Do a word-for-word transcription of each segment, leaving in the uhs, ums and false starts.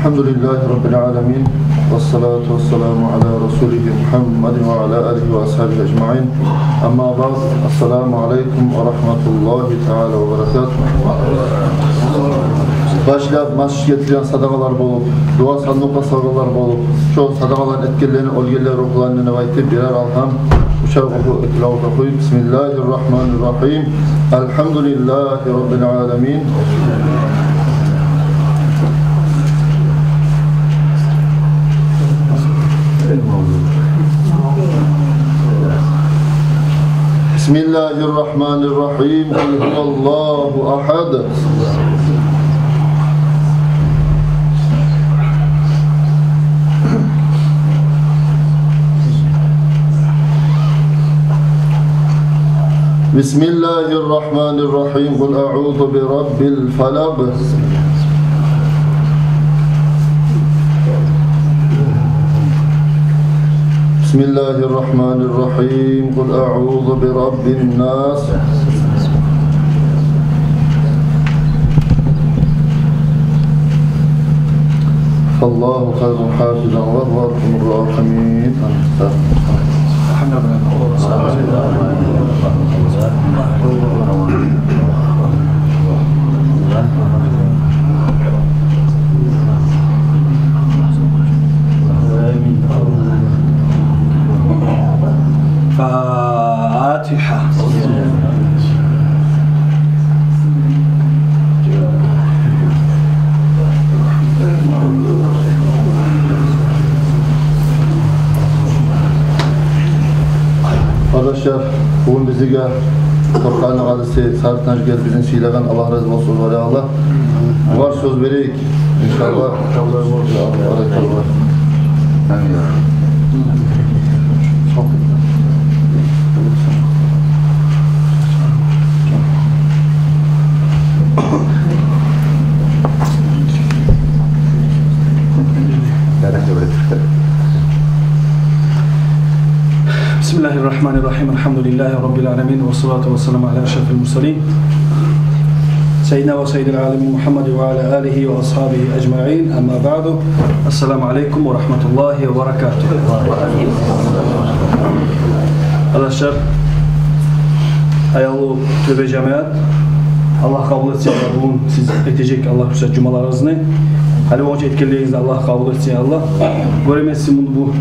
الحمد لله رب العالمين، والصلاة والسلام على رسوله محمد وعلى آله وأصحابه أجمعين. أما بعد، السلام عليكم ورحمة الله تعالى وبركاته. Башлап масжитге этилген садагъалар болуп, дуа сандыкъгъа салгъанлар болуп, шо садагъалар этгенлени оьлгенлер рухларына деп айтып, бирер алгьам, учар оху, тилават охуй. بسم الله الرحمن الرحيم. الحمد لله رب العالمين. بسم الله الرحمن الرحيم. قل هو الله أحد. بسم الله الرحمن الرحيم. قل أعوذ برب الفلق. بسم الله الرحمن الرحيم. قل أعوذ برب الناس. فالله خير حافظا وهو أرحم الراحمين. فاتحة. Къардашлар, бугюн бизге Къуръанны къадиси Сарытажгелди бизин сыйлагъан, Аллагь рази болсун огъар, я Аллагь. Огъар сёз берейик. Иншаллагь. Баракаллагь. بسم الله الرحمن الرحيم. الحمد لله رب العالمين، والصلاة والسلام على أشرف المرسلين، سيدنا وسيد العالمين محمد وعلى آله وأصحابه أجمعين. أما بعد، السلام عليكم ورحمة الله وبركاته. Къардашлар, аявлу Тёбе жамият, Аллагь къабул этсин бугюн сиз этежек, Аллагь буюрса, жумаларыгъызны. Гьали болгъунча этгенлеригизни Аллагь къабул этсин, Аллагь. Гёремен сизин, бу, бу,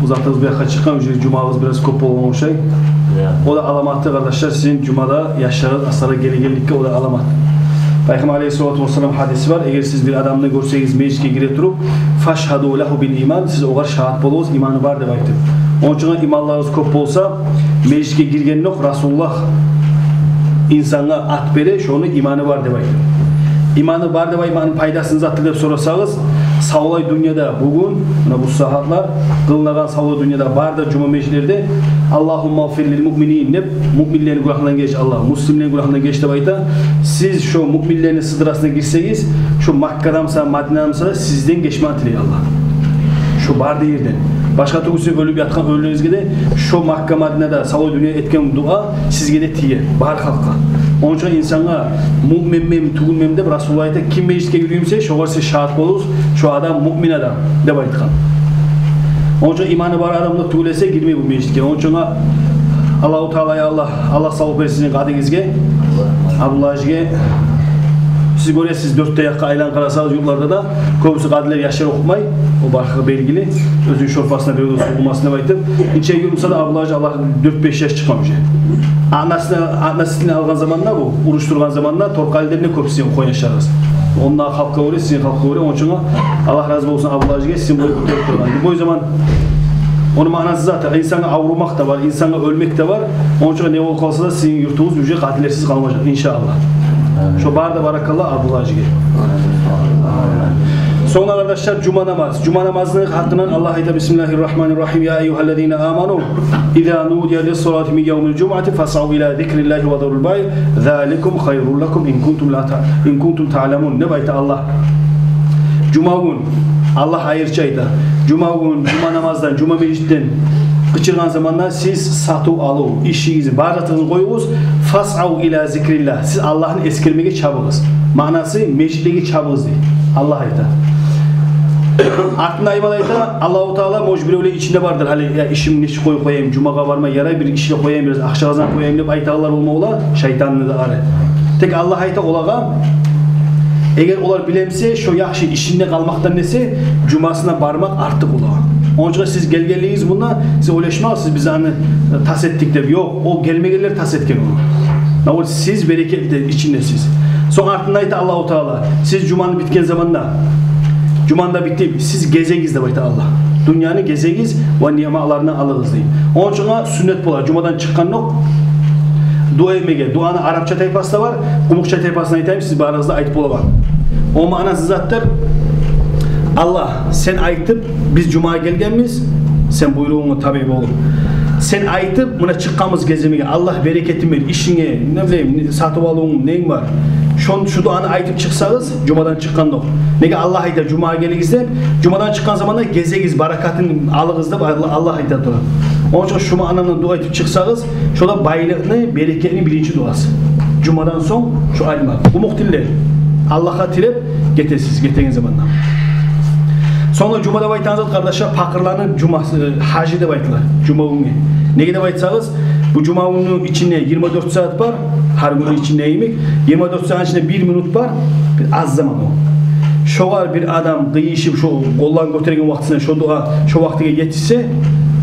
бу затыгъыз бу якъгъа чыкъгъан, уже жумагъыз бираз кёп болгъан ошай. Я. О да аламаты, къардашлар, сизин жумада яшларыгъыз асары гелегенликге, о да аламат. Пайхаммар алейгьиссалату вассалам гьадиси бар: эгер сиз бир адамны гёрсегиз межитге гире туруп, فاشهدوا له بالإيمان, сиз огъар шагьат болугъуз, иманы бар деп айтып. Ону учун иманларыгъыз кёп болса, межитге гиргенде оху Расулуллагь инсангъа ат бере, шону иманы бар деп айтып. Иманы бар деп айтмакъны пайдасы не затдыр деп сорасагъыз, савлай дюньяда бугюн, муна бу сагьатлар къылынагъан савлай дюньяда бары да жума межитлерде اللهم اغفر للمؤمنين деп, муъминлени гюнагьындан геч, Аллагь, муслимлени гюнагьындан геч деп айта. Сиз шо муъминлени сыдрасына гирсегиз, шо Маккада буса, Мадинада буса, сизден гечмек тилей Аллагь. Шо бары да ерден. Башгъа тюгюл сиз оьлюп ятгъан оьлюлеригизге де, шо Макка, Мадинада савлай дюнья этген дуа сизге де тие, бары халкъгъа. Ону учун инсангъа муъминмен, тюгюлмен деп Расулуллагь айта, ким межитге гире буса, шогъар сиз шагьат болугъуз, шо адам муъмин адам деп айтгъан. Ону учун иманы бар адам да тюгюл эсе, гирмей бу межитге. Ону учун Аллагьу Таала, я Аллагь, Аллагь савлукъ берсин къадигизге, Абдуллагь-гьажиге. Сиз гёресиз, дёрт де якъгъа айланып къарасагъыз, юртларда да кёбюсю къадилер яшлар охутмай, о бархы белгили, оьзюню шорпасына бирев де сув къуймасын деп айтып. Нече юрюмсе де, Абдуллагь-гьажи, Аллагь, дёрт-беш яш чыкъгъан уже. Анасына, анасына алгъан заманда, бу уруш тургъан заманда, Торкъалиде де кёп сизин къойнашларыгъыз. Онда халкъгъа гёре, сизин халкъгъа гёре, ону учун Аллагь рази болсун Абдуллагь-гьажиге, сизин боюгъуз гётерип тургъан. Любой заман, ону маънасы зат, инсангъа аврумакъ да бар, инсангъа оьлмек де бар. Ону учун не болуп къалса да, сизин юртугъуз уже къадилерсиз къалмажакъ, иншааллагь. Шо бары да баракалла Абдуллагь-гьажиге. Сонг, къардашлар, жума намаз. Жума намазны гьакъындан Аллагь айта: بسم الله الرحمن الرحيم. يا أيها الذين آمنوا إذا نودي للصلاة من يوم الجمعة فاسعوا إلى ذكر الله وذروا البيع ذلكم خير لكم إن كنتم لا تع-, إن كنتم تعلمون деп айта Аллагь. Жума гюн, Аллагь айрыча айта, жума гюн, жума намаздан, жума межитден къычыргъан заманда сиз сатыв-алыв, ишигизни, бар затыгъызны къоюгъуз, فاسعوا إلى ذكر الله, сиз Аллагьны эсгермеге чабыгъыз. Маънасы, межитлеге чабыгъыз дей Аллагь айта. Артында имам айта, Аллагьу Таала, может, биревлер ичинде бардыр, гьали, я, ишим нечик къоюп къояйым, жумагъа бармай, ярай, бир ишге къояйым, бираз акъча къазанып къояйым деп айтагъанлар болма бола, шайтанны да ары. Тек Аллагь айта олагъа, эгер олар биле буса, шо яхшы ишинде къалмакъдан эсе, жумасына бармакъ артыкъ олагъа. Ону учун сиз гелгенлигиз мунда, сиз ойлашмагъыз, сиз биз аны, э, тас этдик деп. Ёкъ, о гелмегенлер тас этген ону. Наоборот, сиз берекетли ичиндесиз. Сонг артында айта Аллагьу Таала, сиз жуманы битген заманда, жуманы да битди, сиз гезегиз деп айта Аллагь. Дюньяны гезегиз ва ниъматларындан алыгъыз дей. Ону учун суннат бола, жумадан чыкъгъандокъ дуа этмеге. Дуаны арапча тайпасы да бар, къумукъча тайпасын айтайым, сиз барыгъыз да айтып болагъан. О маънасы затдыр: Аллагь, сен айтып, биз жумагъа гелгенбиз, сен буйругъунга табиъ болуп. Сен айтып, муна чыкъгъанбыз геземеге, Аллагь, берекетин бер ишинге, не билейим, сатып алывунг, ненг бар. Шон, шу дуаны айтып чыкъсагъыз, жумадан чыкъгъандокъ. Неге Аллагь айта, жумагъа гелигиз деп, жумадан чыкъгъан заманда гезегиз, баракатын алыгъыз деп Аллагь, Аллагь айта тура. Ону учун шу маънада дуа этип чыкъсагъыз, шо да байлыкъны, берекетни биринчи дуасы. Жумадан сонг шу айтмакъ. Къумукъ тилде Аллагьгъа тилеп гетесиз, гетеген заманда. Сонг да жума деп айтагъан зат, къардашлар, пакъырланы жумасы, гьажи деп айтыла жума гюнге. Неге деп айтсагъыз, бу жума гюнню ичинде йигирма дёрт сагьат бар, гьар гюнню ичинде йимик, йигирма дёрт сагьатны ичинде бир минут бар, бир аз заман о. Шогъар бир адам къыйышып, шо къолларын гётерген вакътисинде шо дуа, шо вакътиге етишсе,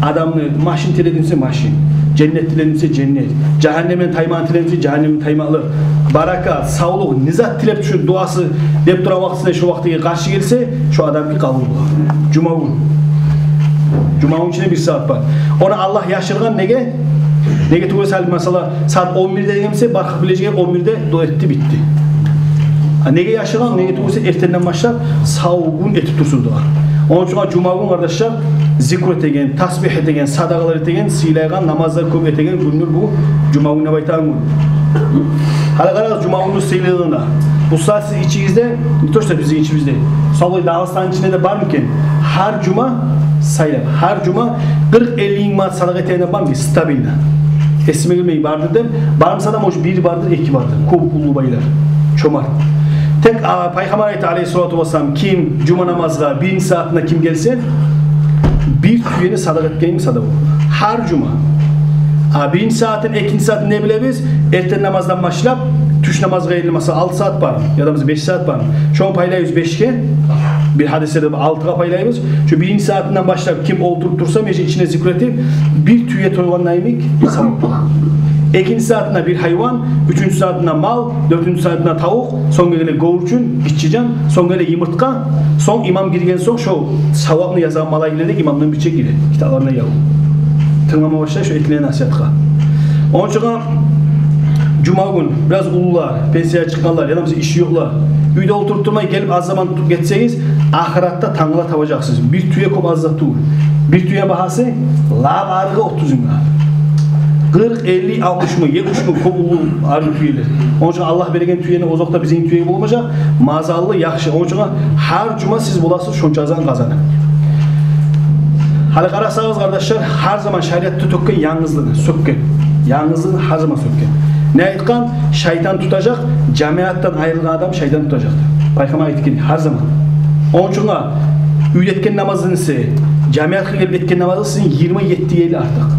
адамны машин тиледимсе машин, женнет тиледимсе женнет, жагьаннемден таймагъын тиледимсе жагьаннемден таймакълыкъ, баракат, савлукъ, не зат тилеп, шо дуасы деп турагъан вакътисинде шо вакътиге къаршы гелсе, шо адамгъа къабул бола. Жума гюн. Жума гюн ичинде бир сагьат бар. Ону Аллагь яшыргъан неге? Неге тюгюл эсе, гьали масала, сагьат он бирде дегенсе, барып билежек он бирде дуа этди, битди. А неге яшыргъан? Неге тюгюл эсе, эртенден башлап сав гюн этип турсун дуа. Ону учун жума гюн, къардашлар, зикру этеген, тасбигь этеген, садагъалар этеген, сыйлайгъан, намазлар кёп этеген гюндюр бу жума гюн деп айтагъан гюн. Гьали къарагъыз, жума гюнню сыйлылыгъына. Бу сагьат сиз ичигизде, не то что бизин ичибизде, савлай Дагъыстанны ичинде де бармы экен? Гьар жума сайлап, гьар жума къыркъ-элли минг манат садагъа этеген адам бармы экен? Стабильно. Эсиме гелмей бардыр деп. Бармаса да, может, бир бардыр, эки бардыр. Кёп уллу байлар. Чомарт. Тек, а, Пайхаммар айта, алейгьиссалату вассалам, ким жума намазгъа биринчи сагьатында ким гелсе, бир тюени садагъа этген садагъа. Гьар жума. А биринчи сагьатын, экинчи сагьатын не билебиз? Эртен намаздан башлап тюш намазгъа ерли, масала, алты сагьат бар, яда бизде беш сагьат бар. Шону пайлайбыз бешге, бир гьадислерде алтыгъа пайлайбыз. Шо биринчи сагьатындан башлап ким олтуруп турса межит ичинде зикру этип, бир тюе тойгъанда йимик савап бола. Экинчи сагьатында бир гьайван, уьчюнчю сагьатында мал, дёртюнчю сагьатында тавукъ, сонг геле гёвюрчюн, гиччи жан, сонг геле йымыртгъа, сонг имам гирген сонг шо савапны язагъан малайиклер де имамдан бирче гире. Китапларына язылгъан. Тынглама башлай шо этилеген насигьатгъа. Ону учун жума гюн бираз уллулар, пенсиягъа чыкъгъанлар, яда бизде иши ёкълар, уьйде олтуруп турмай, гелип аз заман ту-, гетсегиз, ахыратда тангала табажакъсыз. Бир тюе кёп аз зат тюгюл. Бир тюени багьасы лап арыгъы отуз минг. Къыркъ, элли, алтмыш минг, етмиш минг кёп уллу арив тюелер. Ону учун Аллагь берген тюени озокъда бизин тюе болмажакъ. Мазаллы, яхшы. Ону учун гьар жума сиз боласыз шонча зат къазанып. Гьали къарасагъыз, къардашлар, гьар заман шариатда тёкген янгызлыгъын сёкген. Янгызлыгъын гьар заман сёкген. Не айтгъан? Шайтан тутажакъ, жамиатдан айрылгъан адам шайтан тутажакъ. Пайхаммар айтгъан гьар заман. Ону учун уьйде этген намазынгны эсе, жамиатгъа гелип этген намазы сизин йигирма етти ерли артыкъ.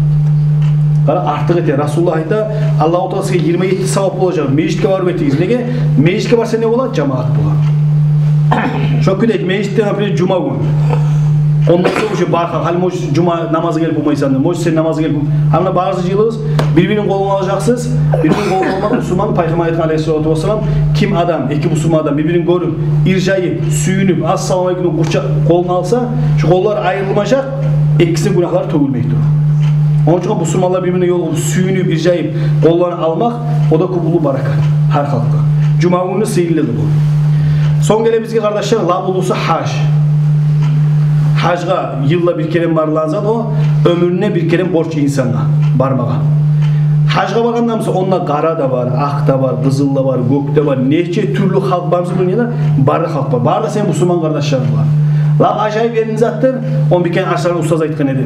Къара, артыкъ эте. Расулуллагь айта, Аллагьу Таала сизге йигирма етти савап болажакъ. Межитге барып этигиз. Неге? Межитге барса не бола? Жамиат бола. Шо кюйде межитде, например, жума гюн. Ондан сонг уже бар халкъ, гьали, может, жума намазгъа гелип болмайсан да, может, сен намазгъа гелип бол-, гьали барыгъыз жыйылыгъыз, бир-бирин къолуна алажакъсыз, бир-бирин къолуна алмакъ, бусурман, Пайхаммар айтгъан, алейгьиссалату вассалам, ким адам, эки бусурман адам бир-бирин гёрюп, иржайып, сююнюп, ассаламу алейкум деп къурчакъ къолуна алса, шо къоллар айрылмажакъ, экисини гюнагьлары тёгюлмей туруп. Ону учун бусурманлар бир-бирине ёлугъуп, сююнюп, иржайып, къолларын алмакъ, о да кёп уллу баракат гьар халкъгъа. Жума гюнню сыйлылыгъы бу. Сонг геле бизге, къардашлар, лап уллусу гьаж. Гьажгъа йылда бир керен барылгъан зат о, оьмюрюнде бир керен борч инсангъа бармагъа. Гьажгъа баргъанда, масала, онда къара да бар, акъ да бар, къызыл да бар, гёк де бар, нече тюрлю халкъ бар, масала, дюньяда бары да халкъ бар. Бары да сени бусурман къардашларынг бар. Лап ажайып, эрин затдыр, ону бир керен Арслан устаз айтгъан эди.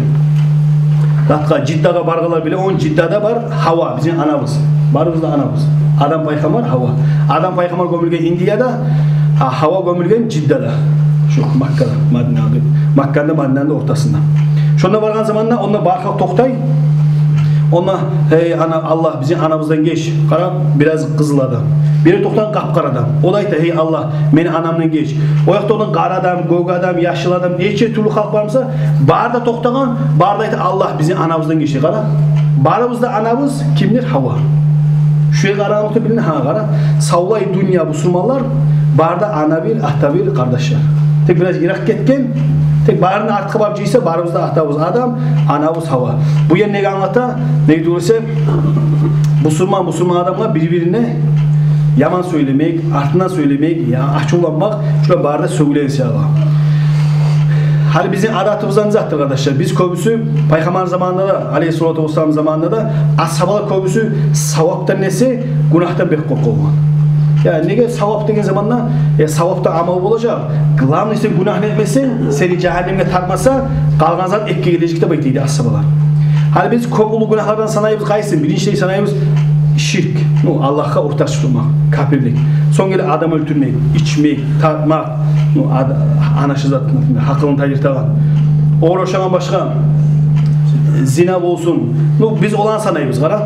Затгъа, Жиддагъа баргъанлар биле, ону Жиддада бар Гьава, бизин анабыз. Барыбыз да анабыз. Адам пайхаммар, Гьава. Адам пайхаммар гёмюлген Индияда, а Гьава гёмюлген Жиддада. Шо Маккада, Мадинаны, Макканы, Мадинаны ортасында. Шонда баргъан заманда онда бар халкъ токътай. Онда: «Гьей, ана, Аллагь, бизин анабыздан геч. Къара, бираз къызыл адам». Бири токътагъан, къап-къара адам. О да айта: «Гьей, Аллагь, мени анамдан геч». О якъда онда къара адам, гёк адам, яшыл адам, нече тюрлю халкъ бар буса, бары да токътагъан, бары да айта: «Аллагь, бизин анабыздан геч», — дей. Къара, барыбыз да анабыз кимдир? Гьава. Шо къарагъан вакъти билине, гьа, къара. Савлай дюнья бусурманлар, бары да ана бир, ата бир, къардашлар. Тек бираз йыракъ гетген, тек барын артгъа барып жыйса, барыбыз да атабыз Адам, анабыз Гьава. Бу ер неге англата? Неге тюгюл эсе, бусурман, бусурман адамлар бир-бирине яман сёйлемек, артындан сёйлемек, я ачувланмакъ, шулар бары да сёгюлеген саялы. Гьали бизин адатыбыздан затдыр, къардашлар. Биз кёбюсю Пайхаммар заманында да, алейгьиссалату вассалам заманында да, асгьабалар кёбюсю савапдан эсе, гюнагьдан бек къоркъа болгъан. Я неге савап деген заманда, э, савапдан амал болажакъ. Главный, сен гюнагьны этмесенг, сени жагьаннемге тартмаса, къалгъан зат экиге гележек деп айта эди асгьабалар. Гьали биз кёп уллу гюнагьлардан санайбыз къайсын? Биринчилей санайбыз ширк. Ну, Аллагьгъа ортакъчы тутмакъ, капирлик. Сонг геле адам оьлтюрмек, ичмек, тартмакъ, ну, ад-, анаши зат, гьакъылын тайдыртагъан, огъар ошагъан башгъа, зина болсун. Ну, биз оланы санайбыз, къара.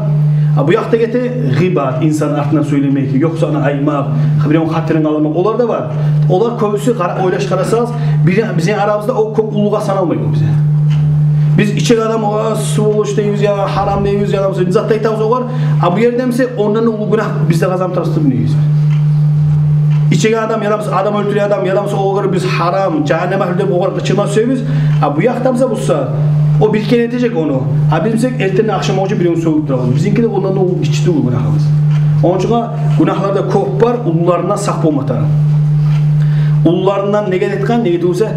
А бу якъда гете гъибат, инсан артындан сёйлемек, ёкъ затны айтмакъ, биревню хатирин къаламакъ, олар да бар. Олар кёбюсю, къара, ойлашып къарасагъыз, биз, бизин арабызда о кёп уллугъа саналмай о бизде. Биз ичеген адам, о, сволочь дейбиз я, гьарам дейбиз я, адам, бир зат да айтабыз огъар. А бу ерде буса ондан уллу гюнагь бизде къазанып турабыз деп билебиз. Ичеген адам, яда буса адам оьлтюреген адам, яда буса огъар биз гьарам, жагьаннем агьлю деп огъар къычырма сюебиз. А бу якъда буса, буса, о бир керен этежек ону. А биз буса эртенден ахшамгъа чы биревню сёгюп турабыз. Бизинки де ондан да уллу, гиччи тюгюл гюнагьыбыз. Ончун гюнагьлар да кёп бар, уллуларындан сакъ болма тарыкъ. Уллуларындан неге айтгъан, неге тюгюл эсе,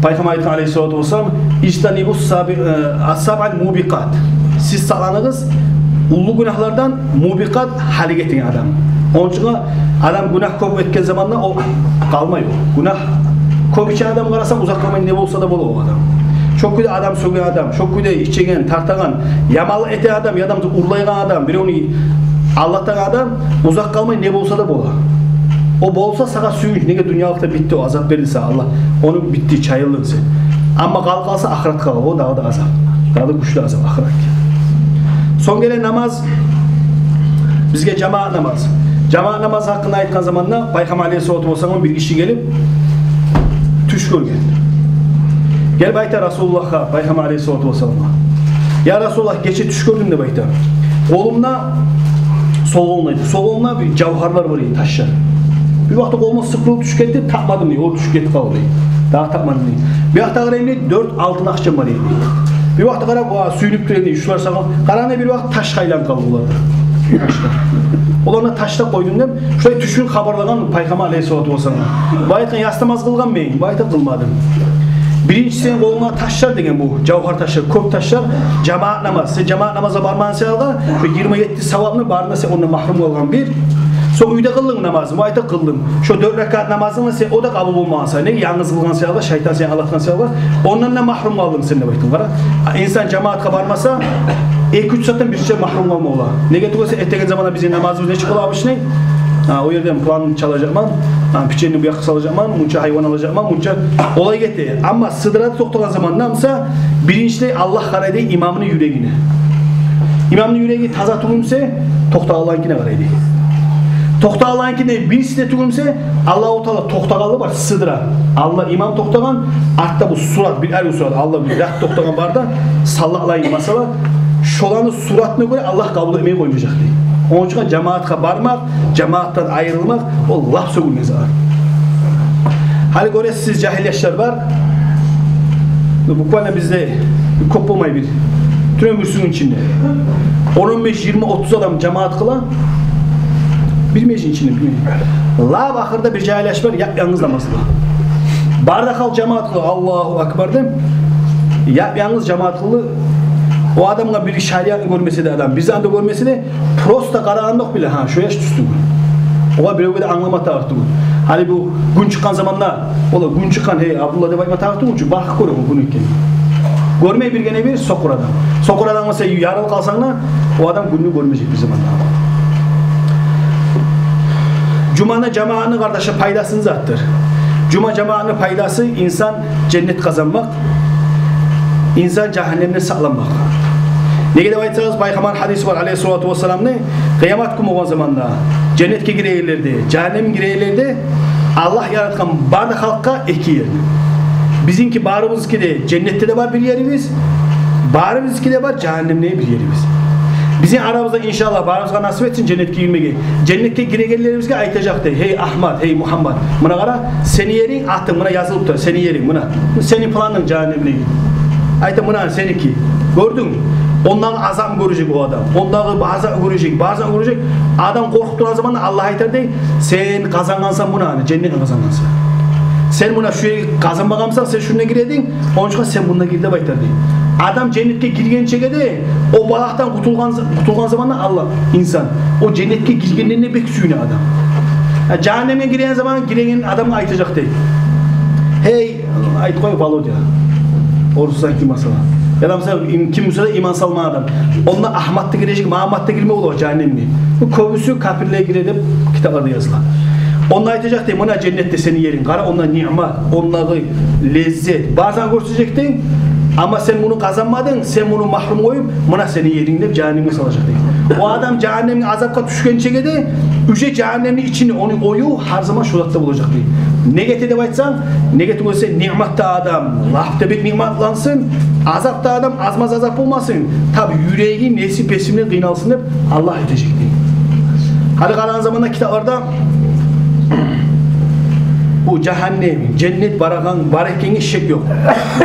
Пайхаммар айтгъан, алейгьиссалату вассалам: «Ижтанибу саби-, э, ас-сабъал мубикъат». Сиз сакъланыгъыз уллу гюнагьлардан, мубикъат, гьалек этеген адам. Ончун гюнагь, адам гюнагь кёп этген заманда о къалмай о. Гюнагь кёп ичеген адам, къарасанг, узакъ къалмай не болса да бола о адам. Шо кюйде адам сёген адам, шо кюйде ичеген, тартагъан, яманлыкъ этеген адам, яда урлайгъан адам, биревню алдатагъан адам, узакъ къалмай не болса да бола. О болса сагъа сююнч, неге дюньялыкъда битди о, азап берди сагъа Аллагь. Ону битди, чайылдынг сен. Амма къалып къалса ахыратгъа, о дагъы да азап. Дагъы да гючлю азап ахыратгъа. Сонг геле намаз, бизге жамаат намаз. Жамаат намаз гьакъында айтгъан заманда Пайхаммар алейгьиссалату вассалам, бир гиши гелип тюш гёрген. Гелип айта Расулуллагьгъа, Пайхаммар алейгьиссалату вассаламгъа: «Я Расулуллагь, гече тюш гёрдюм», — деп айта. «Къолумда», — сол къолунда, — «сол къолумда бир жавгьарлар бар эди, ташлар. Бир вакъти къолумдан сыпырылып тюшюп гетди, тапмадым, — дей, — о тюшюп гетип къалды, — дей. — Дагъы тапмадым, — дей. — Бир вакъти къарайым, — дей, — дёрт алтын акъчам бар эди, — дей. — Бир вакъти къарап, о сююнюп тура эди, шулар сагъа. Къарагъанда бир вакъти ташгъа айланып къалды олар. Ташлар. Оланы ташлап къойдум», — деп, шулай тюшюн хабарлагъан Пайхаммар алейгьиссалату вассаламгъа. Бу айтгъан: «Ясты намаз къылгъанмы?» — деген. Бу айтгъан: «Къылмадым». «Биринчи сени къолунгда ташлар, — деген, — бу жавгьар ташлар, кёп ташлар, жамаат намаз. Сен жамаат намазгъа бармагъан саялы бир йигирма етти савапны барын да сен ондан магьрюм къалгъан бир. Сонг уьйде къылдынгмы намазны?» — бу айтгъан: «Къылдым». «Шо дёрт ракаат намазынг да сен, о да къабул болмагъан саялы, неге, янгыз къылгъан саялы, шайтан сени алдатгъан саялы, ондан да магьрюм къалдынг сен», — деп айтгъан. Къара, инсан жамаатгъа бармаса, эки-уьч затдан бирче магьрюм къалма бола. Неге тюгюл эсе, эртенги заманда бизин намазыбыз нечик бола обычный? А, о ерден планны чалажакъман, а, печеньени бу якъгъа салажакъман, мунча гьайван алажакъман, мунча, олай гете. Амма сыдырада токътагъан заманда буса, биринчилей Аллагь къарай дей имамны юрегине. Имамны юреги таза тюгюл буса, токътагъанланыкине къарай дей. Токътагъанланыкине биринчи де тюгюл буса, Аллагьу Таала токътагъанлыгъы бар, сыдыра. Алда имам токътагъан, артда бу сурат, бир арив сурат, алда бир зат токътагъан бар да, саллаллагьу алайгьи масала, шоланы суратына гёре Аллагь къабул этмей къоймажакъ дей. Ончун жамаатгъа бармакъ, жамаатдан айрылмакъ, ол лап сёгюлген зат. Гьали гёресиз, сиз жагьил яшлар бар. Ну, буквально бизде кёп болмай бир тюрен бюрсюню ичинде он, он беш, йигирма, отуз адам жамаат къыла. Бир межитни ичинде, бир межит. Лап ахырда бир жагьил яш бар, яп-янгыз намаз къыла. Бары да халкъ жамаат къыла, Аллагьу акбар деп. Яп-янгыз жамаат къылды. О адамгъа бир шариатны гёрмесе де адам, бир затны гёрмесе де, просто къарагъанда окъ биле, гьа, шо яш тюз тюгюл. Огъар биревге де англама тарыкъ тюгюл. Гьали бу гюн чыкъгъан заманда, ола, гюн чыкъгъан, гьей, Абдулла деп айтма тарыкъ тюгюл, чюнки бакъгъа гёре о гюн экенни. Гёрмей биргине бир сокъур адам. Сокъур адам буса, ярылып къалсанг да, о адам гюнню гёрмежек бир заманда. Жуманы, жамаатны, къардашлар, пайдасы не затдыр? Жума жамаатны пайдасы — инсан женнет къазанмакъ, инсан жагьаннемден сакъланмакъ. Неге деп айтсагъыз, Пайхаммар гьадиси бар, алейгьиссалату вассаламны, къыямат гюн болгъан заманда женнетге гирегенлер де, жагьаннемге гирегенлер де Аллагь яратгъан бары да халкъгъа эки ер. Бизинки барыбызныки де, женнетде де бар бир ерибиз, барыбызныки де бар жагьаннемде бир ерибиз. Бизин арабызда, иншаллагь, барыбызгъа насип этсин женнетге гирмеге. Женнетге гирегенлерибизге айтажакъ дей: «Гьей Агьмат, гьей Мугьаммат, муна къара, сени еринг, атынг муна язылып тура, сени еринг муна. Сени планынг жагьаннемде». Айта: «Муна сеники. Гёрдюнг?» Ондагъы азапны гёрежек о адам. Ондагъы бары затны гёрежек, бары затны гёрежек. Адам къоркъуп тургъан заманда Аллагь айтар дей: «Сен къазангъансан муна, женнетни къазангъансан. Сен муна шу ерни къазанмагъансан, сен шунда гире эдинг, ону учун сен мунда гир», — деп айтар дей. Адам женнетге гиргенчеге де, о балагьдан къутулгъан, къутулгъан заманда Аллагь, инсан о женнетге гиргенине бек сююне адам. Э, жагьаннемге гирген заманда гирген адамгъа айтажакъ дей: «Гьей, айтып къой, Володя, орусдан ким, масала, яда, масала, им-, ким буса да иман салмагъан адам. Онда Агьмат да гирежек, Магьаммат да гирме бола жагьаннемге». Бу кёбюсю капирлеге гире деп китапларда языла. Онда айтажакъ дей: «Муна женнетде сени еринг, къара, онда ниъмат, ондагъы леззет, барын гёрсетежек дей. Амма сен муну къазанмадынг, сен муну магьрюм къоюп, муна сени еринг», — деп жагьаннемге салажакъ дей. О адам жагьаннемге, азапгъа тюшгенчеге де, уже жагьаннемни ичинде ону ою гьар заман шо затда болажакъ дей. Неге эте деп айтсанг, неге тюгюл эсе, ниъматда адам лап да бек ниъматлансын, азапда адам аз-маз азап болмасын, тап юреги, неси-песи булан къыйналсын деп Аллагь этежек дей. Гьали къарагъан заманда китапларда бу жагьаннем, женнет барагъан, бар экенге шек ёкъ.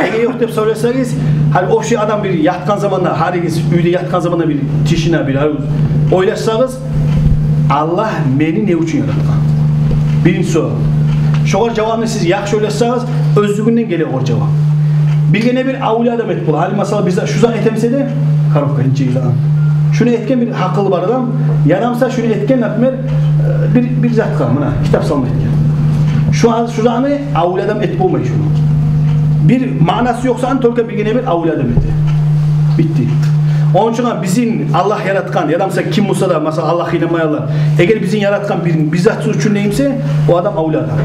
Неге ёкъ деп сорасагъыз, гьали общий адам бир ятгъан заманда, гьаригиз уьйде ятгъан заманда бир тишина, бир гьали ойлашсагъыз, Аллагь мени не учун яратгъан? Биринчи сорав. Шогъар жавапны сиз яхшы ойлашсагъыз, оьзлюгюнден геле огъар жавап. Биргине бир авлия адам этип бола. Гьали, масала, биз де шу зат этемисе де, коробка инче йылан. Шуну этген бир гьакъылы бар адам, яда, масала, шуну этген, например, э, бир, бир затгъа, муна, китап салма этген. Шу, шу затны авлия адам этип болмай шуну. Бир маънасы ёкъ затны только биргине бир авлия адам эте. Битди. Ону учун бизин Аллагь яратгъан, яда, масала, ким буса да, масала, Аллагьгъа инанмайгъанлар, эгер бизин яратгъан бир, бир зат учун деймисе, о адам авлия адам.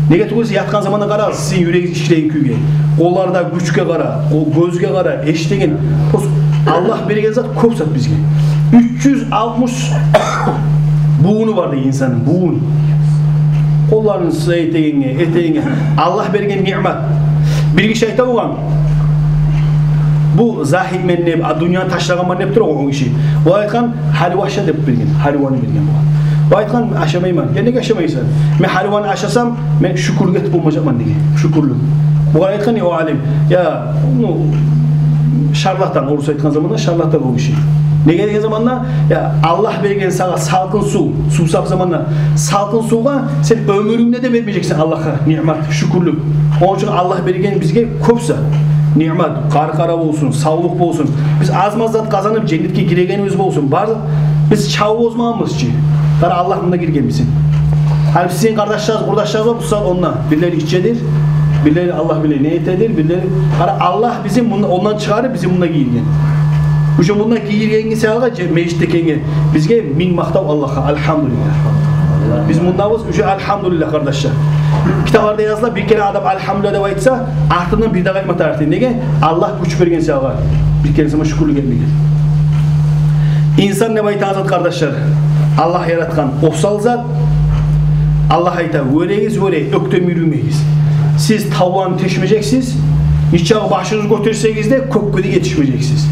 Неге тюгюл эсе, ятгъан заманда къара, сизин юрегигиз ишлейген кюйге, къолларда гючге къара, о гёзге къара, эшитеген. Просто Аллагь берген зат, кёп зат бизге. Уьч юз алтмыш бувуну бар дей инсанны, бувуну. Къолларын сыза этегенге, этегенге. Аллагь берген ниъмат. Бир гиши айта болгъан: «Бу загьитмен», — деп, а, дюньяны ташлагъанман деп тура о гиши. О айтгъан: «Гьалива аша», — деп берген. Гьаливаны берген бугъар. О айтгъан: «Ашамайман». «Я неге ашамайсан?» «Мен гьаливаны ашасам, мен шюкюрлюк этип болмажакъман», — деген. Шюкюрлюк. Бугъар айтгъан: «Я, о алим, я, ну, шарлатан, орусча айтгъан заманда шарлатан о гиши». Неге деген заманда, я, Аллагь берген сагъа салкъын сув, сувсап заманда салкъын сувгъа сен оьмюрюнгде де бермежексен Аллагьгъа ниъмат, шюкюрлюк. Ону учун Аллагь берген бизге кёп зат. Ниъмат, къаркъара болсун, савлукъ болсун. Биз аз-маз зат къазанып, женнетге гирегенибиз болсун. Бар зат биз чабып озмагъанбыз чы. Къара, Аллагь мунда гиргенбиз. Гьали сизин къардашларыгъыз, къурдашларыгъыз бар, бусагьат онда. Бирлери ичедир, бирлери Аллагь биле не этедир, бирлери. Къара, Аллагь бизин мунда, ондан чыгъарып, бизин мунда гийирген. Уже мунда гийиргенге саялгъа, же-, межитде экенге, бизге минг макътав Аллагьгъа, альгьамдулиллагь. Биз мундабыз, уже альгьамдулиллагь, къардашлар. Китапларда языла, бир керен адам альгьамдулиллагь деп айтса, артындан бир де къайтма тарыкъ дей. Неге? Аллагь гюч берген саялгъа, бир керен сама шюкюрлюк этмеге. Инсан деп айтагъан зат, къардашлар, Аллагь яратгъан осал зат. Аллагь айта: «Вёрегиз, вёре, оьктем юрюмегиз. Сиз тавланы тешмежексиз, нечакъы башыгъызны гётерсегиз де, кёкге де етишмежексиз».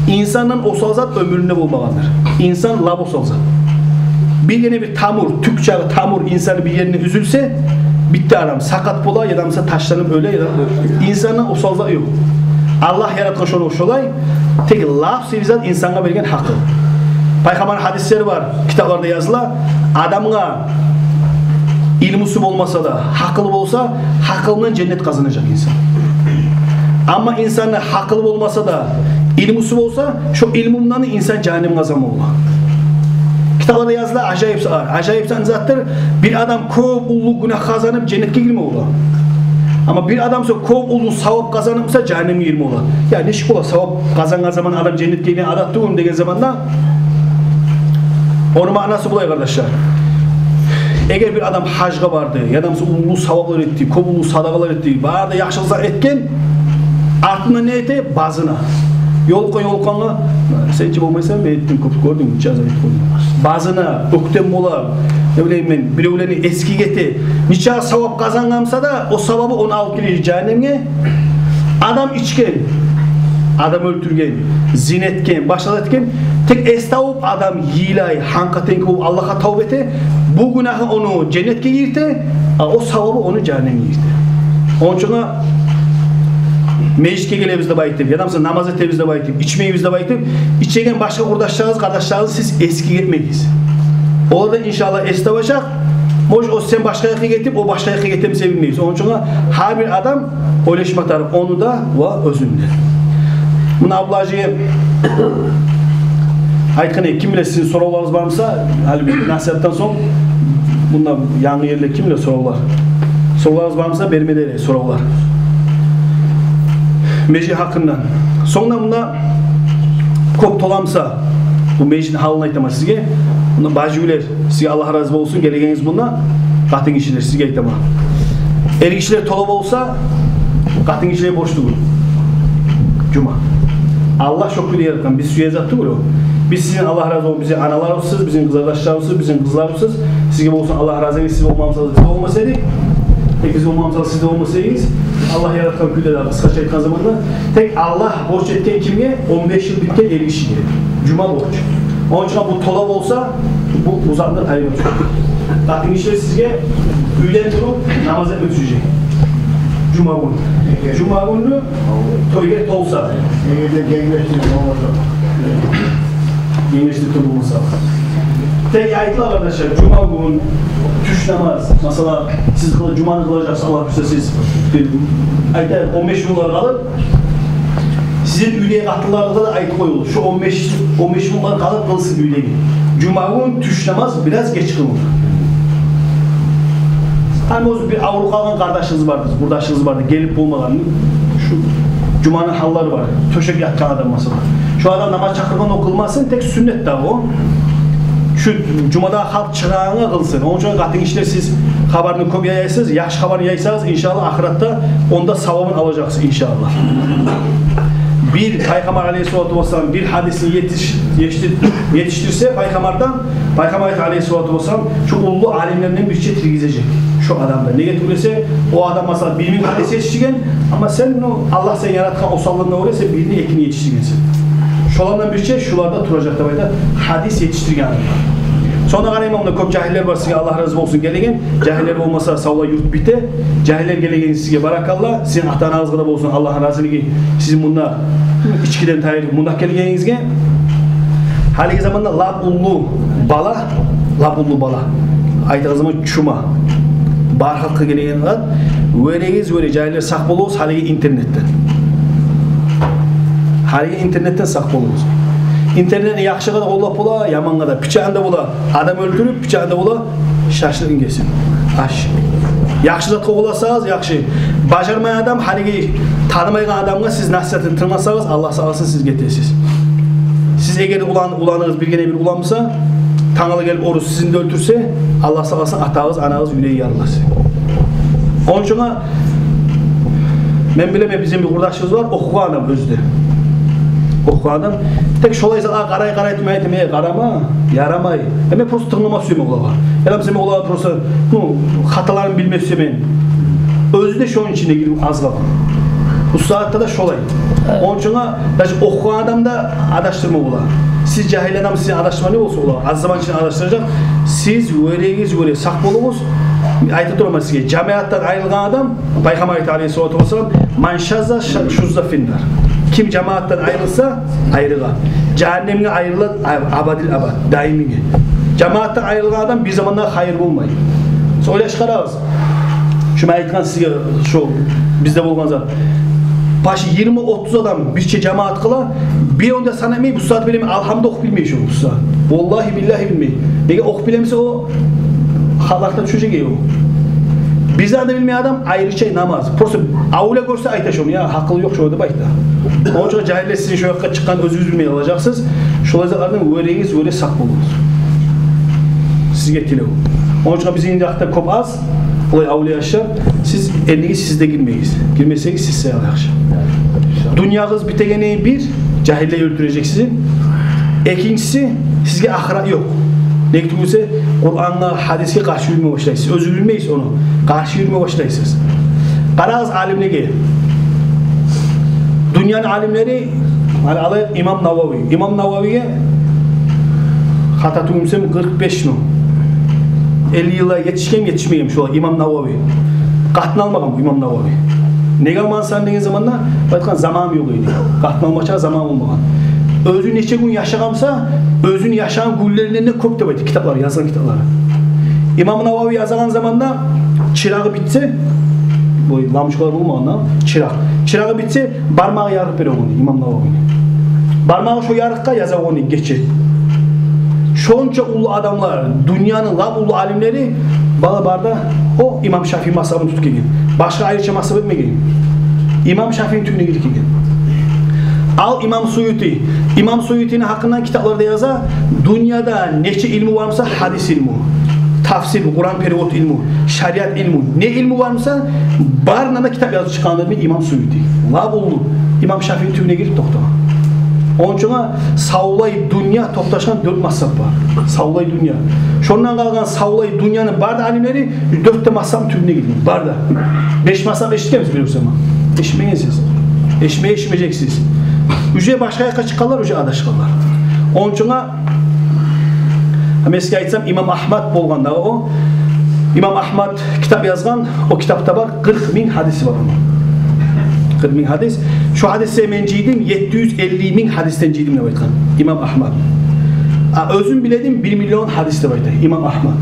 Инсандан осал зат оьмюрюнде болмагъандыр. Инсан лап осал зат. Биргине бир тамур, тюк чакъы тамур инсанны бир еринден уьзюлсе, битди адам, сакъат бола, яда, масала, ташланып оьле, яда. Инсандан осал зат ёкъ. Аллагь яратгъан шону шолай, тек лап сыйлы зат инсангъа берген гьакъыл. Пайхаммарны гьадислери бар, китапларда языла: адамгъа илмусу болмаса да, гьакъылы болса, гьакъылындан женнет къазанажакъ инсан. Амма инсанны гьакъылы болмаса да, илмусу болса, шо илмусундан инсан жагьаннем къазанма бола. Китапларда языла ажайып затлар. Ажайып зат не затдыр? Бир адам кёп уллу гюнагь къазанып, женнетге гирме бола. Амма бир адам со кёп уллу савап къазанып буса, жагьаннемге гирме бола. Я, нечик бола, савап къазангъан заман адам женнетге гирген адат тюгюлмю деген заманда, ону маънасы булай, къардашлар. Эгер бир адам гьажгъа барды, яда буса уллу саваплар этди, кёп уллу садагъалар этди, бары да яхшылыкълар этген, артындан не эте? Базына. Ёлукъгъан ёлукъгъангъа, сен чи болмайсан, мен этдим, кёп гёрдюм, нече азап этип къойдум. Базына, оьктем бола, не билейим мен, биревлени эсгик эте. Нече савап къазангъан буса да, о савабы ону алып гире жагьаннемге. Адам ичген, адам оьлтюрген, зина этген, башгъа зат этген, тек эс тавуп адам йылай, гьанкъа-тенкъи болуп Аллагьгъа тавба эте, бу гюнагьы ону женнетге гийирте, а о савабы ону жагьаннемге гийирте. Ону учун да межитге гелебиз деп айтып, яда буса намаз этебиз деп айтып, ичмейбиз деп айтып, ичеген башгъа къурдашларыгъыз, къардашларыгъыз сиз эсгик этмегиз. Олар да, иншаллагь, эс табажакъ. Может, о сен башгъа якъгъа гетип, о башгъа якъгъа гете буса, билмейбиз. Ону учун да гьар бир адам ойлашма тарыкъ ону да ва оьзюн де. Муна Абдулгьажи айтгъан эди, ким биле, сизин соравларыгъыз бар буса, гьали бир насигьатдан сонг, мунда янгы гелди, ким биле, соравлар. Соравларыгъыз бар буса, берме де соравлар. Межит гьакъындан. Сонг да мунда кёп тола буса, бу межитни гьалын айтаман сизге. Мунда баживлер, сизге Аллагь рази болсун, гелегениз мунда, къатынгишилер, сизге айтаман. Эргишилер тола болса, къатынгишилеге борч тюгюл жума. Аллагь шо кюйде яратгъан, биз сюеген зат тюгюл о. Биз сизин, Аллагь рази болсун, бизин аналарыбызсыз, бизин къызардашларыбызсыз, бизин къызларыбызсыз. Сизге болсун Аллагь разилиги, сиз болмасагъыз, биз де болмас эдик. Тек биз болмасакъ, сиз де болмас эдигиз. Аллагь яратгъан кюйде де, къысгъача айтгъан заманда. Тек Аллагь борч этген кимге? Он беш йыл битген эргишиге, жума борч. Ону учун бу тола болса, бу узакъдан айрылып чыкъ. Къатынгишилер, сизге уьйден туруп намаз этме тюшежек жума гюн. Жума гюнню той герти толса. Эгер де генглешдирип болмаса. Генглешдирип болмаса. Тек айтыла, къардашлар, жума гюн тюш намаз. Масала, сиз къыла-, жуманы къылажакъсыз, Аллагь буюрса, сиз бир, айтайыкъ, он беш минутлар къалып, сизин уьйдеги къатынларыгъызгъа да айтып къоюгъуз. Шо он беш, он беш минутлар къалып къылсын уьйдеги. Жума гюн тюш намаз бираз геч къылына. Гьали оьзю бир авруп къалгъан къардашыгъыз барды, къурдашыгъыз барды, гелип болмагъан. Шу жуманы гьаллары бар. Тёшек ятгъан адам, масала. Шо адам намаз чакъыргъан, о къылмасын, тек сюннет дагъы о. Шу жумада халкъ чыгъагъангъа къылсын. Ону учун, къатынгишилер, сиз хабарны кёп яясыз, яхшы хабарны яйсагъыз, иншаллагь, ахыратда онда савабын алажакъсыз, иншаллагь. Бир Пайхаммар алейгьиссалату вассалам бир гьадисни етиш-, етишдир-, етишдирсе Пайхаммардан, Пайхаммар айта алейгьиссалату вассалам, шу уллу алимлерден бирче тиргизежек шу адамны. Неге тюгюл эсе, о адам, масала, бир минг гьадис етишдирген, амма сен, ну, Аллагь сени яратгъан осаллыгъынга гёре сен бирни, экини етишдиргенсен. Шолардан бирче шуларда туражакъ деп айта, гьадис етишдирген адам. Сонг да къарайман, мунда кёп жагьиллер бар, сизге Аллагь рази болсун, гелеген. Жагьиллер болмаса, савлай юрт бите. Жагьиллер гелеген, сизге баракалла. Сизин ата-анагъызгъа да болсун Аллагьны разилиги, сизин мунда ичкиден тайып, мунда гелгенигизге. Гьалиги заманда лап уллу бала, лап уллу бала, айтагъан заман чума, бар халкъгъа гелеген зат. Вёрегиз, вёре, жагьиллер, сакъ болугъуз гьалиги интернетден. Гьалиги интернетден сакъ болугъуз. Интернетни яхшыгъа да къоллап бола, ямангъа да. Пичагьын да бола адам оьлтюрюп, пичагьын да бола шашлыкъны гесип, аш. Яхшы затгъа къолласагъыз, яхшы. Бажармай адам, гьалиги танымайгъан адамгъа сиз насигьатын тынгласагъыз, Аллагь сакъласын, сиз гетесиз. Сиз эгер улан, уланыгъыз биргине бир улан буса, тангала гелип орус сизин де оьлтюрсе, Аллагь сакъласын, атагъыз, анагъыз юреги ярылар. Ону учун мен билемен, бизин бир къурдашыбыз бар, охугъан адам оьзю де. Охугъан адам. Тек шолай затлагъа къарай-къарай мен айтаман: «Эй, къарама, ярамай». Э, мен просто тынглама сюемен олагъа. Ярамаса, мен олагъа просто, ну, хаталарын билме сюемен. Оьзю де шону ичинде гирип азгъан. Бу сагьатда да шолай. Ону учун, даже охугъан адамны да адашдырма бола. Сиз жагьил адам, сизин адашдырма не болса бола, аз заман ичинде адашдыражакъ. Сиз вёрегиз, вёре, сакъ болугъуз. Айта тураман сизге, жамаатдан айрылгъан адам, Пайхаммар айта алейгьиссалату вассалам: «Ман шазза ша-, шузза финнар». Ким жамаатдан айрылса, айрыла, жагьаннемге айрыла, а-, абадил абад, даимиге. Жамаатдан айрылгъан адам бир заманда хайыр болмай. Сиз ойлашып къарагъыз. Шу мен айтгъан сизге, шу бизде болгъан зат. Башы йигирма-отуз адам бирче жамаат къыла, биревню де сан этмей, бу сагьат билемей, алгьамда охуп билмей шу бу сагьат. Валлагьи, биллагьи билмей. Неге, охуп билемесе, о халатдан тюшежек о. Бир зат да билмей адам, айрыча намаз. Просто авлия гёрсе айта шону, я, гьакъылы ёкъ шо деп айта. Ону учун, жагьиллер, сизин шо якъгъа чыкъгъан оьзюгюз билмей къалажакъсыз. Шолай затлардан вёрегиз, вёре, сакъ болугъуз. сизге тилев. Ону учун бизин якъда кёп аз олай авлия яшлар. Сиз энни сиз де гирмегиз. Гирмесегиз, сиз саялы яхшы. Дюньягъыз битегени бир, жагьиллер оьлтюрежек сизин. Экинчиси, сизге ахырат ёкъ. Неге тюгюл эсе, Къурангъа, гьадисге къаршы юрюме башлайсыз. Оьзюгюз билмейсиз ону. Къаршы юрюме башлайсыз. Къарагъыз алимлеге. Дюньяны алимлери, гьали алайыкъ, имам Навави. Имам Нававиге, хата тюгюл эсем, къыркъ бешми, элли йылгъа етишгенми, етишмегенми шолай имам Навави. Къатын алмагъан бу имам Навави. Неге алмагъансан деген заманда, айтгъан, заманым ёкъ эди. Къатын алмагъа заман болмагъан. Оьзю нече гюн яшагъан буса, оьзюню яшагъан гюнлеринден де кёп деп айта китаплар, язгъан китаплары. Имам Навави язагъан заманда чырагъы битсе, бу лампочкалар болмагъан да, чыракъ. Чырагъы битсе, бармагъы ярыкъ бере болгъан имам Нававини. Бармагъы шо ярыкъгъа яза болгъан гече. Шонча уллу адамлар, дюньяны лап уллу алимлери, бары да о имам Шафии мазгьабын тутуп гелген. Башгъа айрыча мазгьаб этмеген. Имам Шафиини тюбюне гирип гелген. Ал имам Суюти. Имам Суютини гьакъындан китапларда яза, дюньяда нече илму бар буса, гьадис илму, тафсир, Къуран перевод илму, шариат илму, не илму бар буса, барына да китап язып чыкъгъан имам Суюти. Лап уллу, имам Шафиини тюбюне гирип токътагъан. Ону учун савлай дюнья токъташгъан дёрт мазгьаб бар. Савлай дюнья. Шондан къалгъан савлай дюньяны бары да алимлери дёрт де мазгьабны тюбюне гирген. Бары да. Беш мазгьаб эшитгенмисиз бир заман? Эшитмегенсиз. Эшитме-, эшитмежексиз. Уже башгъа якъгъа чыкъгъанлар, уже адашгъанлар. Ону учун, гьа, мен сизге айтсам, имам Агьмад болгъан да о. Имам Агьмад китап язгъан, о китапда бар, къыркъ минг гьадиси бар ону. Къыркъ минг гьадис. Шо гьадисни мен жыйдым, етти юз элли минг гьадисден жыйдым деп айтгъан имам Агьмад. А оьзюм биледим бир миллион гьадис деп айта имам Агьмад.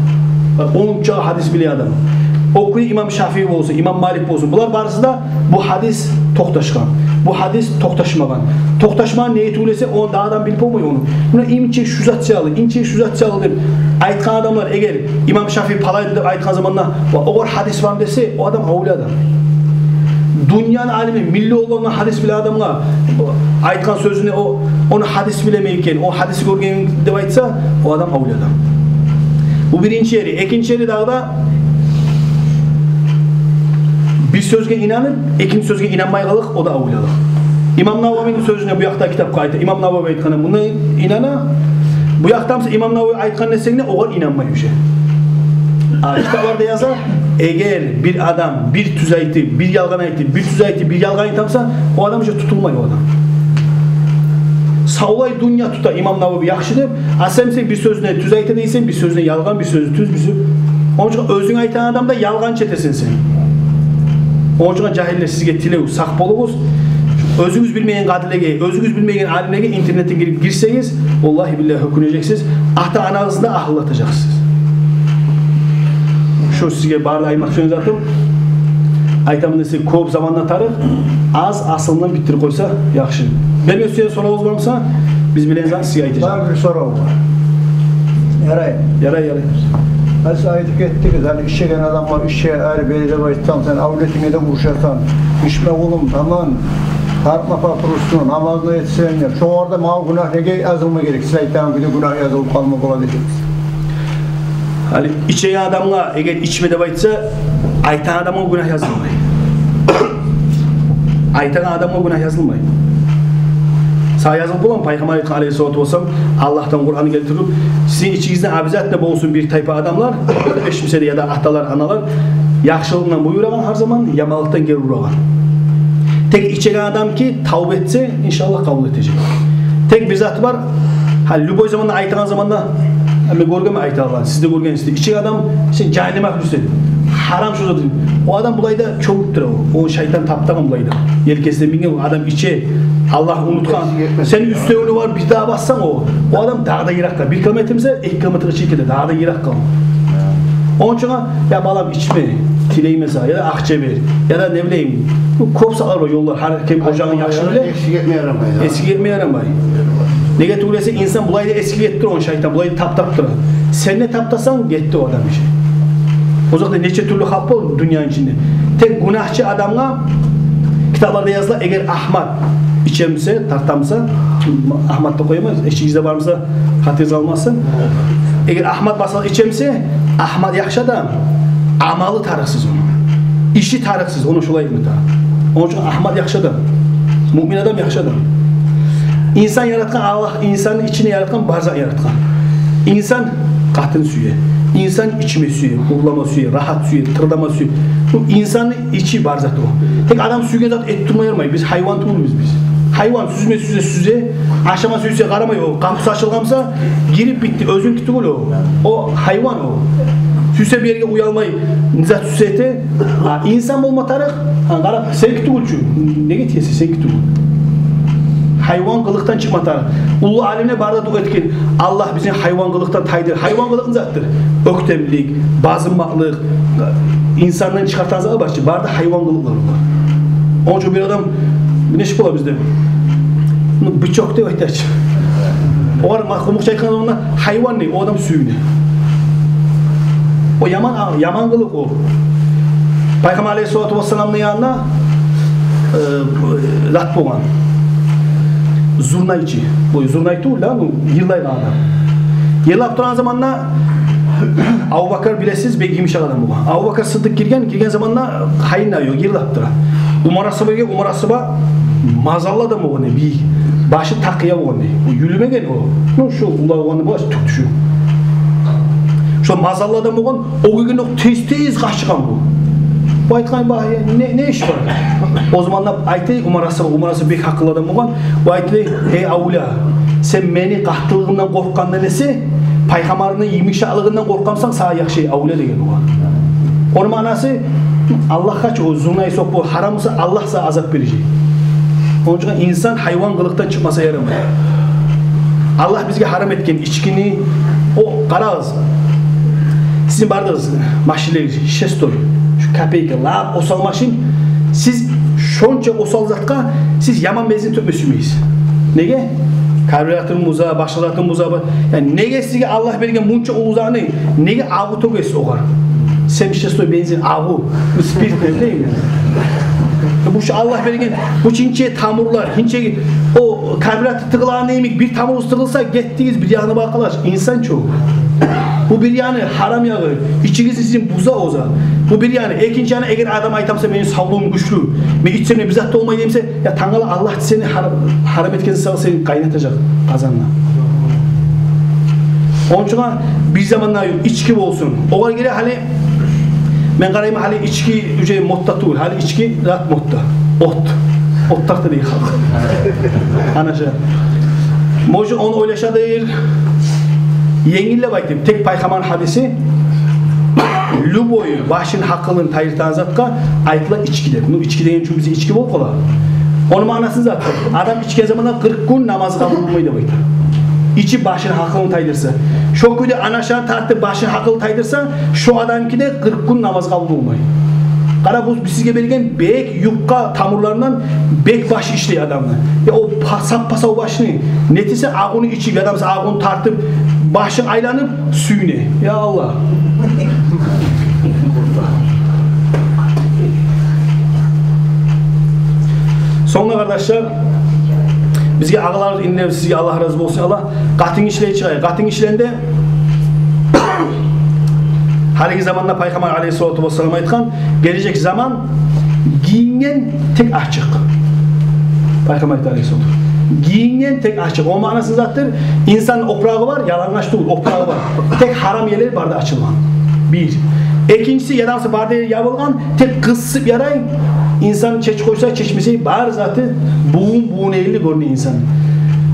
Онча гьадис биле адам. О кюй имам Шафии болсун, имам Малик болсун, булар барысы да бу гьадис токъташгъан, бу гьадис токъташмагъан. Токъташмагъан неге тюгюл эсе, ону да адам билип болмай ону. Муна инче шу зат саялы, инче шу зат саялы деп айтгъан адамлар, эгер имам Шафии палайды деп айтгъан заманда, ва огъар гьадис бармы десе, о адам авлия адам. Дюньяны алими, миллионлар гьадис биле адамгъа айтгъан сёзюне о, ону гьадис билеми экен, о гьадис гёрген деп айтса, о адам авлия адам. Бу биринчи ери. Экинчи ери дагъы да, бир сёзге инанып, экинчи сёзге инанмай къалып, о да авлия адам. Имам Нававини сёзюне бу якъда китапгъа айта, имам Навави айтгъанда муна инана. Бу якъда буса имам Навави айтгъан десенг де, огъар инанмай уже. А китапларда яза, эгер бир адам бир тюз айтып, бир ялгъан айтып, бир тюз айтып, бир ялгъан айта буса, о адам уже тутулмай о адам. Савлай дюнья тута имам Навави яхшы деп, а сен, сен бир сёзюне тюз айта дейсен, бир сёзюне ялгъан, бир сёзюне тюз, бир сёз. Ону учун оьзюнг айтагъан адамда ялгъанчы этесен сен. Ону учун, жагьиллер, сизге тилев, сакъ болугъуз. Оьзюгюз билмеген къадилеге, оьзюгюз билмеген алимлеге интернетге гирип гирсегиз, валлагьи биллагьи, гьёкюнежексиз, ата-анагъызны да агьлюлетежексиз. Шу сизге бары да айтмакъ сюеген затым. Айтаман десе, кёп заман да тарыкъ, аз, асылындан битдирип къойса яхшы. Берме сюеген соравугъуз бар буса, биз билеген затны сизге айтажакъ. Бар бир сорав бар. Ярай. Ярай, ярай. Гьали сиз айтып гетдигиз, гьали ичеген адамгъа ичме, гьали бери деп айтсанг, сен авлетинге де урушасан. Ичме, уллум, аман, тартма папиросну, намазны этсенг деп. Шогъар да магъа гюнагь неге язылма герек? Сиз айтагъан кюйде гюнагь язылып къалма бола десегиз. Гьали ичеген адамгъа эгер ичме деп айтса, айтагъан адамгъа гюнагь язылмай. Айтагъан адамгъа гюнагь язылмай. Сагъа язылып боламы? Пайхаммар айтгъан, алейгьиссалату вассалам, Аллагьдан Къуран гелтирип, сизин ичигизде обязательно болсун бир тайпа адамлар, беш мисали, яда аталар, аналар, яхшылыкъдан буюрагъан гьар заман, яманлыкъдан гери урагъан. Тек ичеген адам ки тавба этсе, иншаллагь, къабул этежек. Тек бир заты бар, гьа, любой заманда айтагъан заманда, мен гёргенмен айтагъанлар, сиз де гёргенсиз, ичеген адам, сен жагьаннем агьлюсен, гьарам шу зат. О адам булай да чомуп тура, о, ону шайтан таптагъан булай да. Елкесине минген, о адам иче, Аллагь унутгъан. Эсине гетмес. Сен уьстевюне барып бир дагъы бассанг, о, о адам дагъы да йыракъгъа, бир километр эсе, эки километрге чейин гете, дагъы да йыракъгъа. Ону учун, я балам, ичме, тилеймен сагъа, яда акъча бер, яда не билейим, бу кёп саялы ёллар, гьар ким ожагъын яхшы биле. Эсине гетме ярамай, я. Эсине гетме ярамай. Неге тюгюл эсе, инсан булай да эсине гетип тура, ону шайтан булай да таптап тура. Сен де таптасанг, гетди о адам иши. О затда нече тюрлю халкъ бар дюньяны ичинде. Тек гюнагьчы адамгъа, китапларда языла, эгер Агьмат ичемсе, тартамса, Агьмат да къояман, эшигигизде бармыса, хатиригизге къалмасын. Эгер Агьмат басгъа ичемсе, Агьмат яхшы адам, амалы тарыкъсыз ону. Иши тарыкъсыз, ону шолай этме тарыкъ. Ону учун Агьмат яхшы адам, муъмин адам яхшы адам. Инсан яратгъан Аллагь, инсанны ичине яратгъан, бар затны яратгъан. Инсан къатын сюе, инсан ичме сюе, урлама сюе, рагьат сюе, тырлама сюе. Бу инсанны ичи бар зат о. Тек адам сюйген зат этип турма ярамай. Биз гьайван тюгюлбюз биз. Гьайван сюзме сюйсе сюзе, ашама сюйсе къарамай о. Къапусу ачылгъан буса, гирип битди, оьзюнки тюгюл о. О гьайван о. Сюйсе бир ерге уялмай, не зат сюйсе эте. А инсан болма тарыкъ, гьа, къара, сеники тюгюл чю. Неге тиесен, сеники тюгюл. Гьайван къылыкъдан чыкъма тарыкъ. Уллу алимлер бары да дуа этген: Аллагь, бизин гьайван къылыкъдан тайдыр. Гьайван къылыкъ не затдыр? Оьктемлик, базынмакълыкъ, инсандан чыгъартагъан затлар бар чы, бары да гьайван къылыкълар олар. Ону учун бир адам, нечик бола бизде? Ну, бычок деп айта чы. Олар ма-, къумукъча айтгъанда, гьайван дей, о адам сююне. О яман, яман къылыкъ о. Пайхаммар алейгьиссалату вассаламны янында, э, зат болгъан. Зурнайчы. Бу зурнай тюгюл да, ну, йырлайгъан адам. Йырлап турагъан заманда Абубакар, билесиз, бек йымышакъ адам болгъан. Абубакар Сыддыкъ гирген, гирген заманда гьайын да ёкъ, йырлап тура. Умар асгьаба гирген, Умар асгьаба мазаллы адам болгъан, бий. Башы такъыя болгъан, бий. О юлюмеген о. Ну, шу уллу болгъан, башы тюк тюшю. Шо мазаллы адам болгъан, о гиргенокъ тез-тез къачгъан бу. Бу айтгъан: «Ба, э, не, не иш бар?» О заманда айта Умар асгьаба, Умар асгьаба бек гьакъыллы адам болгъан. Бу айта: «Эй авлия, сен мени къаттылыгъымдан къоркъгъандан эсе, пайхаммарны йымышакълыгъындан къоркъгъансан, сагъа яхшы, эй авлия», — деген огъар. Ону маънасы, Аллагьгъа чы о зурнай, сокъ бу, гьарам буса, Аллагь сагъа азап бережек. Ону учун инсан гьайван къылыкъдан чыкъмаса ярамай. Аллагь бизге гьарам этген ичкини, о, къарагъыз, сизин бардыгъыз машинлер, шестой, шу копейка, лап осал машин, сиз шонча осал затгъа сиз яман бензин тёкме сюймейсиз. Неге? Карбюраторун буза, башгъа затын буза, ба-, яни неге сизге Аллагь берген мунча уллу затны, неге агъу тёгесиз огъар? Семьдесят шестой бензин агъу, спирт, не билейим я. Бу шу Аллагь берген, бу чинче тамурлар, чинче, о карбюратор тыгъылагъан йимик, бир тамуру тыгъылса, гетдигиз, бир ягъына бакъалаш. Инсан чы о. Бу бир яны гьарам ягъы, ичигизни сизин буза, оза. Бу бир яны. Экинчи яны, эгер адам айта буса: «Мени савлугъум гючлю, мен ичсем де бир зат да болмай», — дей буса, я тангала, Аллагь сени гьар-, гьарам этген сагъа, сени къайнатажакъ къазанда. Ону учун бир заманда ички болсун. Огъар геле гьали, мен къарайман, гьали ички уже модда тюгюл, гьали ички зат модда. От. От тарта дей халкъ. Ана ша. Может, ону ойлашадыр. Енгиллеп айтайым, тек пайхаммарны гьадиси, любой башын, гьакъылын тайдыртагъан затгъа айтыла ички деп. Ну, ички деген учун бизде ички болуп къала. Ону маънасы не зат? Адам ичген заманда къыркъ гюн намаз къабул болмай деп айта. Ичип башын, гьакъылын тайдырса. Шо кюйде ана шаны тартып башын, гьакъылын тайдырса, шо адамныки де къыркъ гюн намаз къабул болмай. Къара, бу сизге берген бек юкъа тамурларындан бек баш ишлей адамны. Я о па-, сап-пасав башны, нетесе, агъуну ичип, я да буса агъуну тартып, башын айланып, сююне. Я Аллагь. Сонг да, къардашлар, бизге агъалар, инилер, сизге Аллагь рази болсун, Аллагь. Къатынгишилер чыгъайыкъ. Къатынгишилени де гьалиги заманда пайхаммар алейгьиссалату вассалам айтгъан, гележек заман гийинген тек ачыкъ. Пайхаммар айтды алейгьиссалату вассалам, гийинген тек ачыкъ. О маънасы не затдыр? Инсанны опурагъы бар, ялангач тюгюл, опурагъы бар. Тек гьарам ерлери бары да ачылгъан. Бир. Экинчиси, я да буса бары да ери ябылгъан, тек къысып ярай. Инсан чеч къойса, чечмесе, бары заты бувун-бувун элли гёрюне инсан.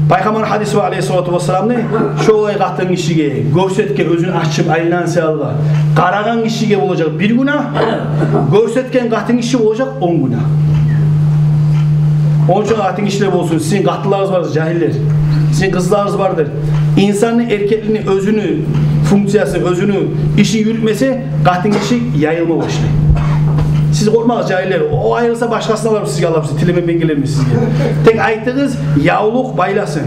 Пайхаммарны гьадиси бар алейгьиссалату вассаламны, шолай къатынгишиге, гёрсетген, оьзюн ачып айланса алгъа, къарагъан гишиге болажакъ бир гюнагь, гёрсетген къатынгиши болажакъ он гюнагь. Ону учун, къатынгишилер болсун, сизин къатынларыгъыз бардыр, жагьиллер, сизин къызларыгъыз бардыр. Инсанны эркеклигин, оьзюню функциясын, оьзюню ишин юрютмесе, къатынгиши яйылма башлай. Сиз къоркъмагъыз, жагьиллер. О айрылса, башгъасын аларбыз сизге, Аллагь буюрса, тилеме мен гелермен сизге. Тек айтыгъыз, явлукъ байласын.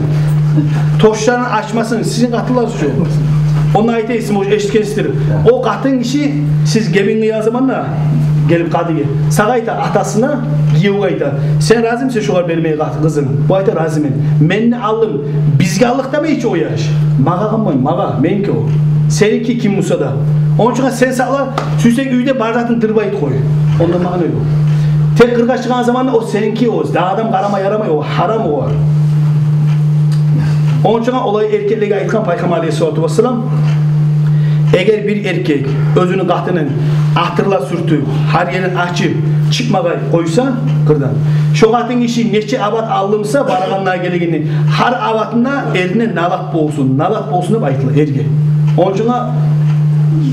Тошларын ачмасын, сизин къатынлар учун. Онда айтайым, сиз, может, эшитгенсиздир. О къатынгиши, сиз гебин къыйгъан заманда гелип къадиге, сагъа айта, атасына, гиевге айта: «Сен разимисен шогъар бермеге къат-, къызынг?» Бу айта: «Разимен». «Мен де алдым, бизге алдыкъ», — демей чи о яш. «Магъа къалмай, магъа, меники о». Сеники ким буса да. Ону учун сен сакъла, сюйсенг уьйде бар затын тырып айт къой. Онда маъна ёкъ. Тек къыргъа чыкъгъан заманда о сеники, о, дагъы адам къарама ярамай, о гьарам о. Ону учун олай эркеклеге айтгъан Пайхаммар алейгьиссалату вассалам: эгер бир эркек оьзюню къатынын атырла сюртюп, гьар ерин ачып чыкъмагъа къойса къырдан, шо къатын гиши нече абат алды буса барагъанда гелегенде, гьар абатында эрине налат болсун, налат болсун деп айтыла эрге. Ону учун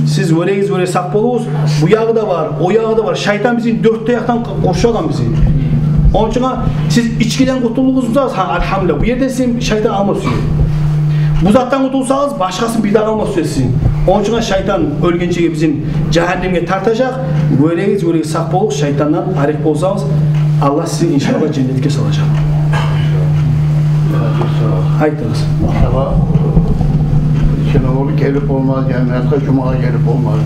сиз вёрегиз, вёре сакъ болугъуз. Бу ягъы да бар, о ягъы да бар. Шайтан бизин дёрт де якъдан къу-, къуршагъан бизин. Ону учун сиз ичкиден къутулдугъуз буса, гьа, альгьамдулиллагь. Бу ерден сизин шайтан алма сюе. Бу затдан къутулсагъыз, башгъасын бир дагъы алма сюе сизин. Ону учун шайтан оьлгенчеге бизин жагьаннемге тартажакъ. Вёрегиз, вёрегиз, сакъ болугъуз, шайтандан арек болсагъыз, Аллагь сизин, иншааллагь, женнетге салажакъ. Айтыгъыз. Саба, сен олай гелип болмаз, жамиятгъа, жумагъа гелип болмаз.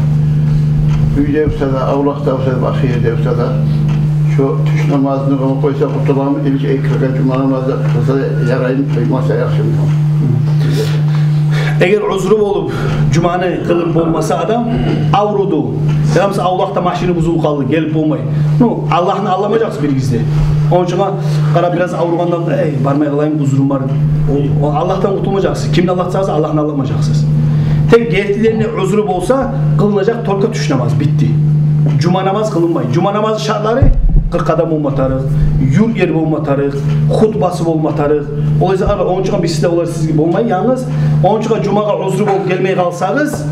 Уьйде буса да, авлакъда буса да, башгъа ерде буса да, шо тюш намазны къылып къойса къутуламы, или эки ракаат жума намазны къылса яраймы, къылмаса яхшымы? Эгер узру болуп, жуманы къылып болмаса адам, авруду, яда буса авлакъда машини бузулуп къалды, гелип болмай. Ну, Аллагьны алдамажакъсыз биригиз де. Ону учун къарап, бираз авругъанда, эй, бармай къалайым, узрум бар. О, о Аллагьдан къутулмажакъсыз. Кимни алдатсагъыз, Аллагьны алдамажакъсыз. Тек гертиден де узру болса, къылынажакъ только тюш намаз, битди. Жума намаз къылынмай. Жума намазны шартлары: къыркъ адам болма тарыкъ, юрт ер болма тарыкъ, хутбасы болма тарыкъ. Олай затлар бар. Ону учун бир сизде олар сизге болмай, янгыз. Ону учун жумагъа узру болуп гелмей къалсагъыз,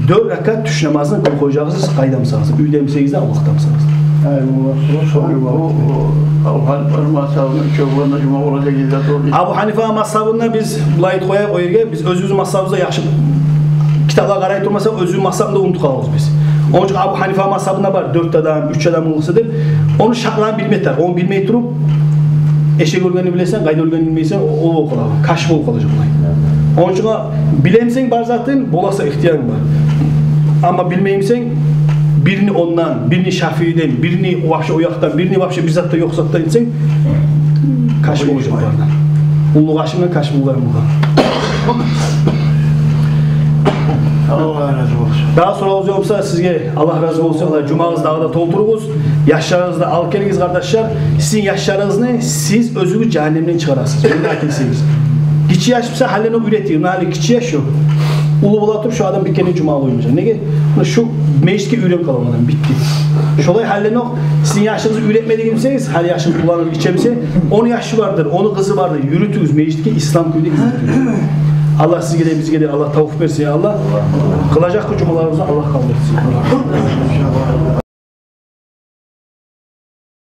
дёрт ракаат тюш намазны къылып къояжакъсыз, къайда бусагъыз, уьйде бусагъыз, авлакъда бусагъыз. Ай, бу, бу, бу, Абу Гьанифа мазгьабында уьч болгъанда жума къылажакъ ерде дёрт. Абу Гьанифа мазгьабында биз булай айтып къояйыкъ, о ерге биз оьзюбюзню мазгьабыбызда яхшы китаплар къарай турмасакъ, оьзюбюзню мазгьабыбызны да унутуп къалабыз биз. Ону учун Абу Гьанифа мазгьабында бар дёрт адам, уьч адам къылса деп, ону шартларын билме тарыкъ. Ону билмей туруп, эшек оьлгенни билесен, къайда оьлгенни билмейсен, о, о болуп къала, кашф болуп къалажакъ булай. Ону учун билемисен бар затын, боласа ихтиярынг бар. Амма билмеймисен, бирини ондан, бирини Шафииден, бирини вообще о якъдан, бирини вообще бир зат да ёкъ затдан этсенг, кашф болажакъ бардан. Уллу кашф булан, кашф булан болгъан. Аллагь рази болсун. Дагъы соравугъуз ёкъ буса, сизге Аллагь рази болсун. Аллагь, жумагъызны дагъы да толтуругъуз. Яшларыгъызны да алып гелигиз, къардашлар. Сизин яшларыгъызны сиз оьзюгюз жагьаннемден чыгъарасыз. Муну айтайым сизге. Гиччи яш буса, гьалиден уьйретигиз. Муна гьали гиччи яш шо. Уллу бола туруп, шо адам бир керен жумагъа къоймажакъ. Неге? Муна шу межитге уьйренип къала адам, битди. Шолай гьалиден о, сизин яшыгъызны уьйретмедигиз бусагъыз, гьали яшыгъыз уланып гиччи буса, ону яшы бардыр, ону къызы бардыр, юрютюгюз, межитге ислам кюйде юрютюгюз. Аллагь сизге де, бизге де Аллагь тавфикъ берсин, я Аллагь. Къылажакъ жумаларыбызны Аллагь къабул этсин.